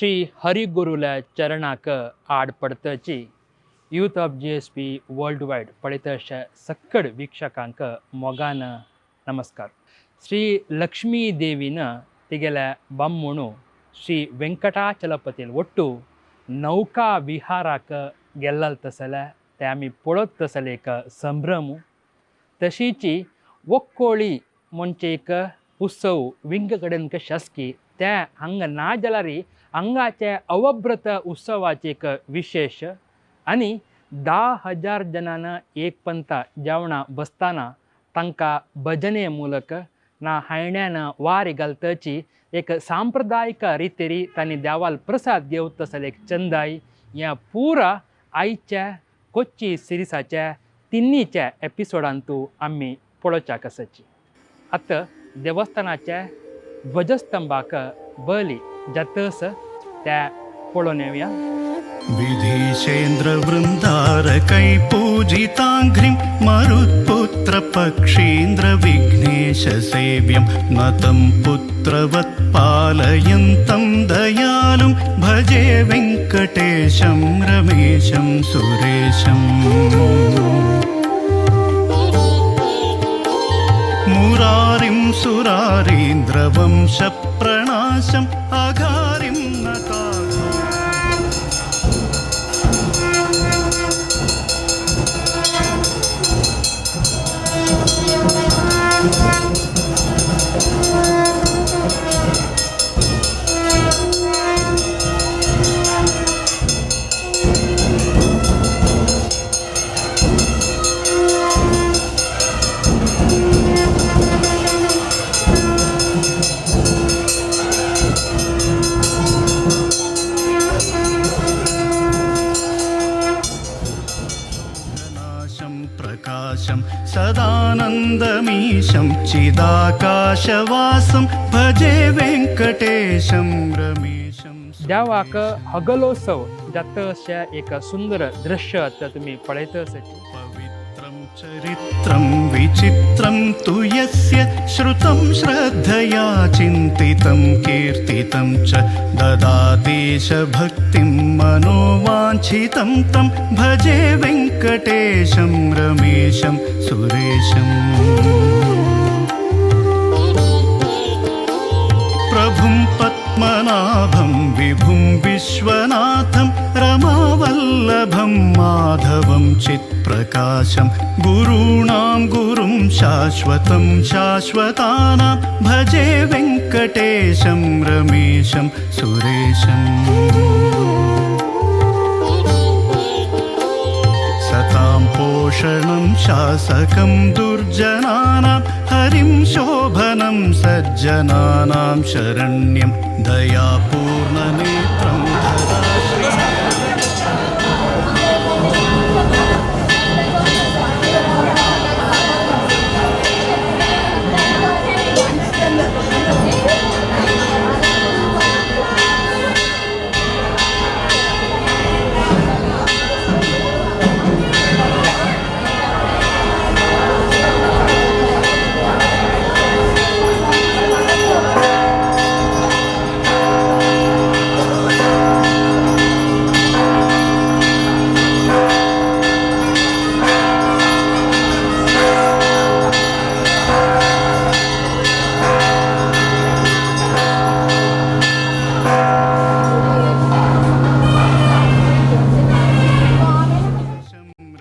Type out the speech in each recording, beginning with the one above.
श्री हरिगुरुल्या चरणाक आड पडतची youth of GSP world wide पळयतशे सक्कड वीक्षकांक मोगान नमस्कार. श्री लक्ष्मी देवीन तिगेल्या बामणू श्री वेंकटाचलपतील ಒಟ್ಟು नौका विहाराक गेल्लल तसले ते आमी पळयत तसले एक संभ्रम तशीची वक्कोळी म्हणजे एक उत्सव विंग कडेन शासकी त्या हांगा ना जाल्यार हांगाचे अवभ्रत उत्सवाचे एक विशेष आनी 10,000 जणांना एक पंता जेवणां बसतना तांकां भजने मूलक ना हायण्यान वारी घालतची एक सांप्रदायिक रितीरी तांणी देवाल प्रसाद घेवत तसले एक चंदाय ह्या पुरा आयच्या कोच्ची सिरिसाच्या तिन्नीच्या एपिसोडांतू आमी पळोवच्याक आसाची. आतां देवस्थानाच्या ध्वजस्तंभाक बली जातस त्या पळोवन येवया. विधीशेन्द्रवृन्दारकै पूजिताङ्घ्रिं मरुत्पुत्रपक्षीन्द्रविघ्नेशसेव्यं नतं पुत्रवत् पालयन्तं दयालुं भजे वेङ्कटेशं रमेशं सुरेशम्. मुरारिं सुरारीन्द्रवंशप्रणाशम् अघारिं नता नाशं प्रकाशं सदानन्दमीशं चिदाकाशवासं भजे वेङ्कटेशं रमेशं. देवाक हगलोत्सव जाता अशें एक सुंदर दृश्य आतां तुमी पळयत आसाची. पवित्रं चरित्रं विचित्रं तु यस्य श्रुतं श्रद्धया चिन्तितं कीर्तितं च ददातीश भक्तिं मनोवाञ्छितं तं भजे वेङ्कटेशं रमेशं सुरेशम्. प्रभुं पद्मनाभं विभुं विश्वनाथं रमावल्लभं माधवं चित्प्रकाशं गुरूणां गुरुं शाश्वतं शाश्वतानां भजे वेङ्कटेशं रमेशं सुरेशम्. सतां पोषणं शासकं दुर्जनानां हरिं शोभनं सज्जनानां शरण्यं दयापूर्णनेत्रं धरा.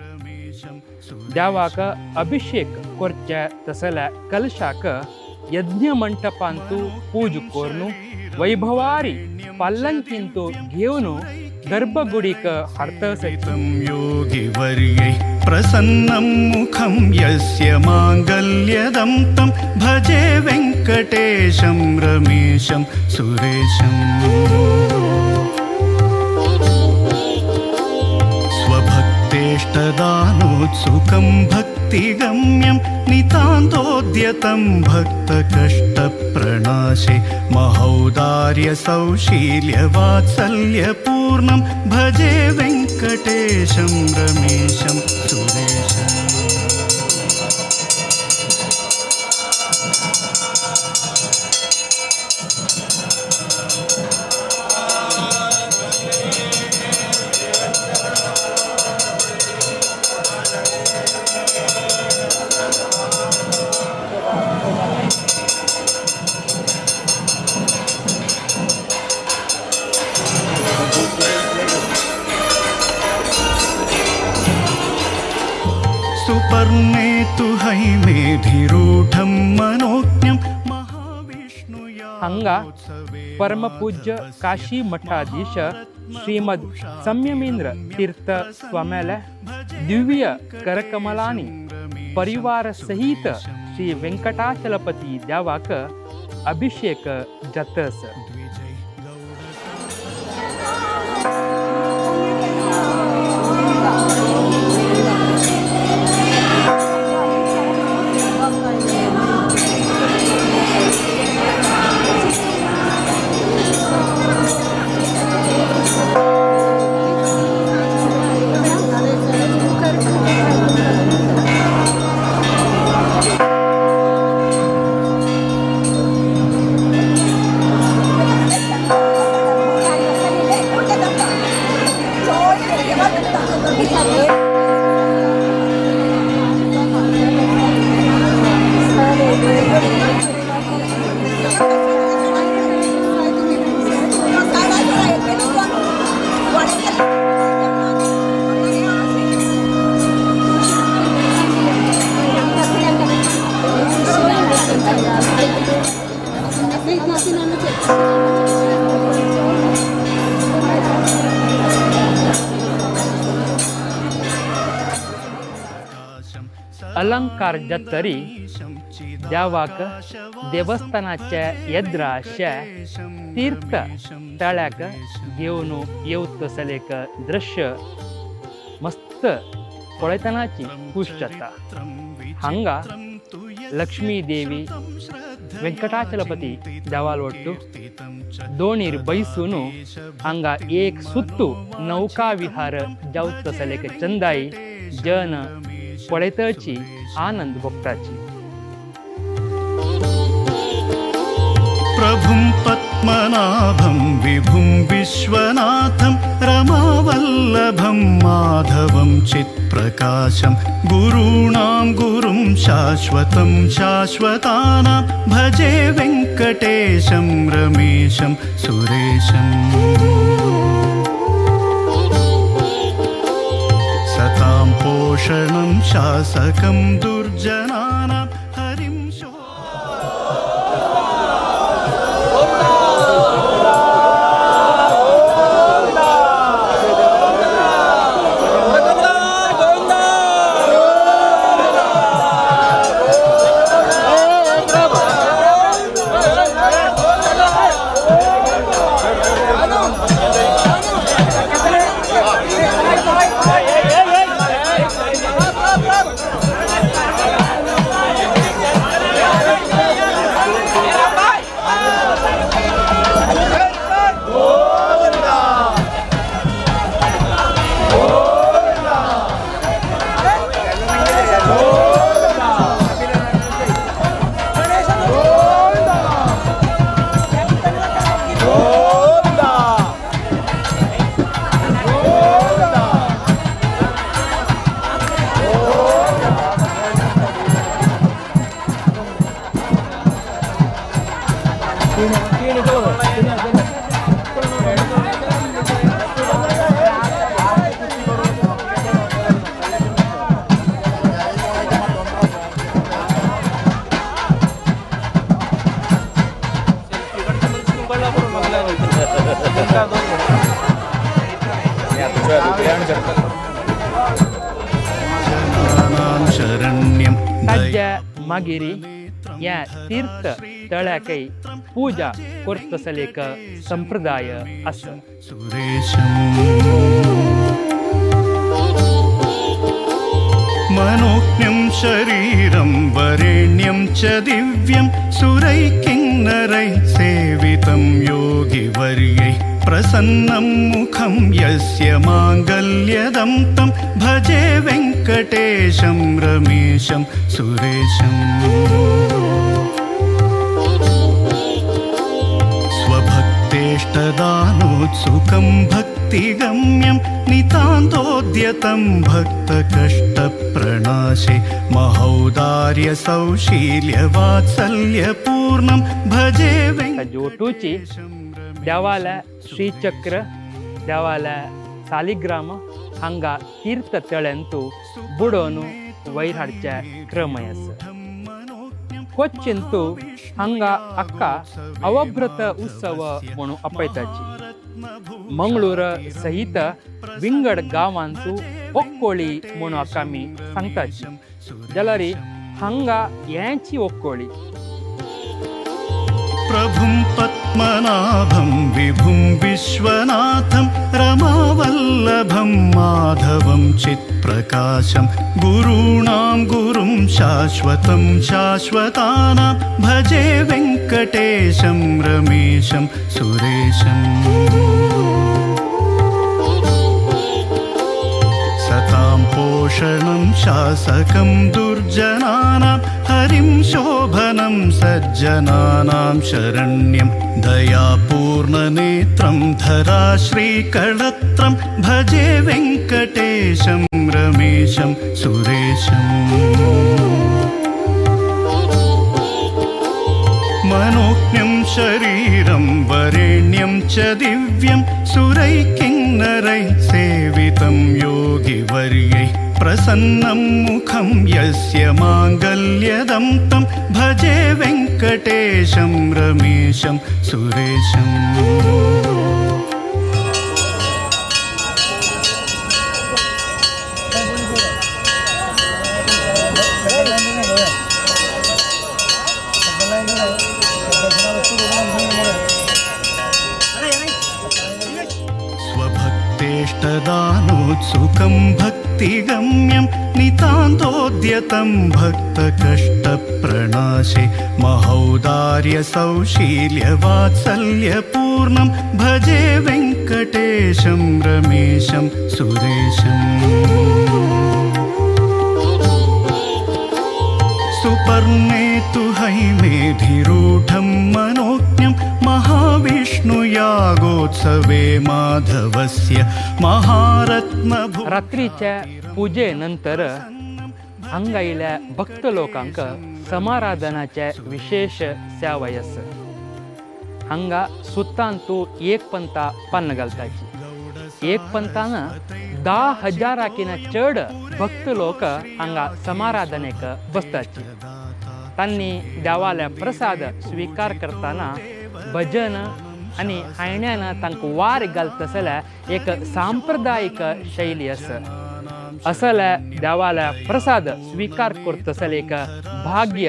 रमेशं. देवाक अभिषेक करचे तसल्या कलशाक यज्ञ मंटपांतू पूज कोरनु वैभवारी पल्लंकींतू घेवन गर्भगुडीक हाडत आसाची. योगिवर्यै प्रसन्नं मुखं यस्य माङ्गल्यदं तं भजे वेङ्कटेशं रमेशं सुरेशम्. स्वभक्तेष्टदानोत्सुकं भक्तिगम्यं नितान्तोद्यतं भक्तकष्टप्रणाशे महौदार्य सौशील्यवात्सल्यपूर्णं भजे वेङ्कटेशं रमेशं सुरेशम्. सुवर्णे तु हैमेधिरूढं मनोज्ञं हांगा परमपूज्य काशी मठाधीश श्रीमद संयमेंद्र तीर्थ स्वाम्याल्या दिव्य करकमलानी परिवार सहित श्री वेंकटाचलपती देवाक अभिषेक जातस. अलंकार जातरी देवाक देवस्थानाच्या येद्राशे तीर्थ तळ्याक घेवन येवतसलें एक दृश्य मस्त पळयतनाची खूश जाता. हांगा लक्ष्मी देवी वेंकटाचलपती देवाल वट्टू दोणीर बैसून हांगा एक सुत्तू नौका विहार जावतसलें एक चंदाई जन पळयतची आनंद भोगताची. प्रभुं पद्मनाभं विभुं विश्वनाथं रमावल्लभं माधवं चित्प्रकाशं गुरूणां गुरुं शाश्वतं शाश्वतानां भजे वेङ्कटेशं रमेशं सुरेशम्. सतां पोषणं शासकं दुर्जनानां हरिं शो जनानां शरण्यं ताज्या मागीर ह्या तीर्थ तळ्याकय पूजा करतसले एक संप्रदाय आसा. सुरेशम् मनोज्ञं शरीरं वरेण्यं च दिव्यं सुरैकिन्नरैः सेवितं योगिवर्यैः प्रसन्नं मुखं यस्य माङ्गल्यदं तं भजे वेङ्कटेशं रमेशं सुरेशम्. स्वभक्तेष्टदानोत्सुकं भक्तिगम्यं नितान्तोद्यतं भक्तकष्टप्रणाशे महौदार्यसौशील्यवात्सल्यपूर्णं भजे जोटूची वेङ्कटेशं देवाल्या श्रीचक्र देवाल्या सालिग्राम हांगा तीर्थ तळ्यांतू बुडोवन वयर हाडचे क्रमय आसा. कोच्चींतू हांगा हाका अवभ्रत उत्सव म्हणून आपयताची. मंगळूर सहित विंगड गांवांतू ओक्कोळी म्हणून हाका आमी सांगताची. जाल्यार हांगा हेंची ओक्कोळी. प्रभुं पद्मनाभं विभुं विश्वनाथं रमावल्लभं माधवं चित्प्रकाशं गुरूणां गुरुं शाश्वतं शाश्वतानां भजे वेङ्कटेशं रमेशं सुरेशम्. सतां पोषणं शासकं दुर्जनानां हरिं शोभनं सज्जनानां शरण्यं दयापूर्णनेत्रं धराश्रीकळत्रं भजे वेङ्कटेशं रमेशं सुरेशम्. मनोज्ञं शरीरं वरेण्यं च दिव्यं सुरैः किन्नरैः सेवितं योगिवर्यैः प्रसन्नं मुखं यस्य माङ्गल्यदं तं भजे वेङ्कटेशं रमेशं सुरेशम्. स्वभक्तेष्टदानोत्सुकं भक्तिगम्यं नितान्तोद्यतं भक्तकष्टप्रणाशे महौदार्य सौशील्यवात्सल्यपूर्णं भजे वेङ्कटेशं रमेशं सुरेशम्. सुपर्णे तु हैमेधिरूढं मनोज्ञं महाविष्णुयागोत्सवे माधवस्य महारत्नभू रात्रीच्या पुजे नंतर हांगा आयिल्ल्या भक्त लोकांक समाराधनाचे विशेष सेवाय आसा. हांगा सुतांतू एक पंता पान्न घालताची. एक पंतान 10,000कीन चड भक्त लोक हांगा समाराधनेक बसताची. तांणी देवाले प्रसाद स्विकार करतना भजन आनी हायण्यान तांकां वार घालता जाल्यार एक सांप्रदायीक शैली आसा. असल्या देवाल्या प्रसाद स्विकार करता जाल्यार एक भाग्य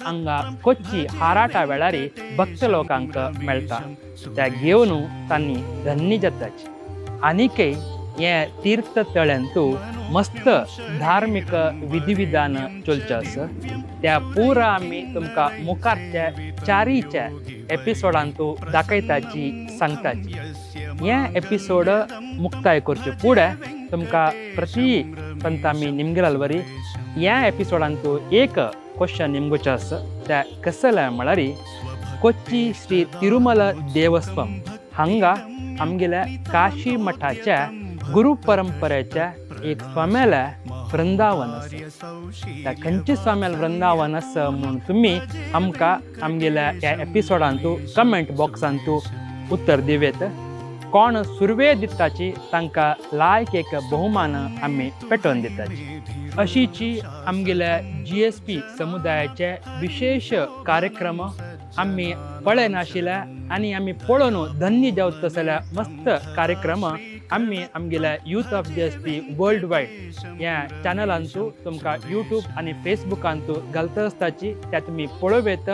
हांगा कोच्ची हाराटा वेळार भक्त लोकांक मेळटा. त्या घेवन तांणी धन्य जाताची. आनीकय हे तीर्थ तळ्यांतू मस्त धार्मीक विधिविधान चलचें आसा. त्या पुरा आमी तुमकां मुखारच्या चारीच्या एपिसोडांतू दाखयताची, सांगताची. हे एपिसोड मुक्ताय करचे फुडें तुमकां प्रति पंत आमी निमगिराल वरी ह्या एपिसोडांतू एक क्वेश्चन निमगुचें आसा. त्या कसलें म्हळ्यार कोच्ची श्री तिरुमल देवस्वम हांगा आमगेल्या काशी मठाच्या गुरु परंपरेच्या एक स्वाम्याल्या वृंदावन आसा. त्या खंयचे स्वाम्याल वृंदावन आसा म्हूण तुमी आमकां आमगेल्या ह्या एपिसोडांतू कमेंट बॉक्सांतू उत्तर दिवेत. कोण सुरवे दिताची तांकां लायक एक बहुमान आमी पेटोवन दिताची. अशीची आमगेल्या जीएसपी समुदायाचे विशेष कार्यक्रम आमी पळयनाशिल्ले आनी आमी पळोवन धन्य जावत जाल्यार मस्त कार्यक्रम आमी आमगेल्या youth of GSP world wide ह्या चॅनलांतू तुमकां यूट्यूब आनी फेसबुकांतू घालता आसताची. त्या तुमी पळोवयेत,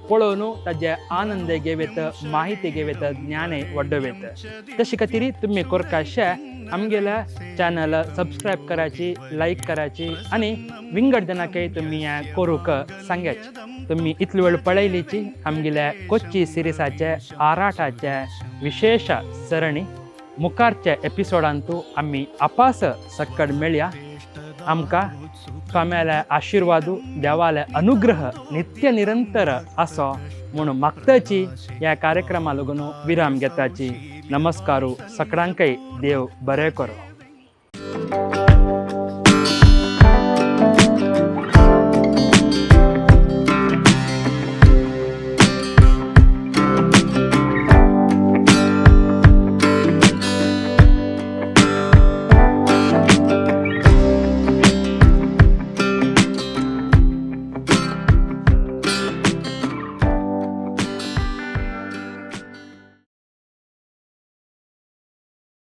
पळोवन ताजे आनंद घेवेत, माहिती घेवेत, ज्ञानय वाडोवयेत. तशे खातीर तुमी कोरकाशे आमगेल्या चॅनल सबस्क्रायब करायची, लायक करायची आनी विंगड जनाकय तुमी हें करूंक सांगायची. तुमी इतली वेळ पळयलीची आमगेल्या कोच्ची सिरिसाचे आराटाचे विशेष सरणी. मुखारच्या एपिसोडांतू आमी आपास सक्कड मेळया. आमकां स्वाम्याले आशिर्वादू, देवाले अनुग्रह नित्य निरंतर असो म्हूण मागताची ह्या कार्यक्रमा लागून विराम घेताची. नमस्कारू. सगळ्यांकय देव बरें करो.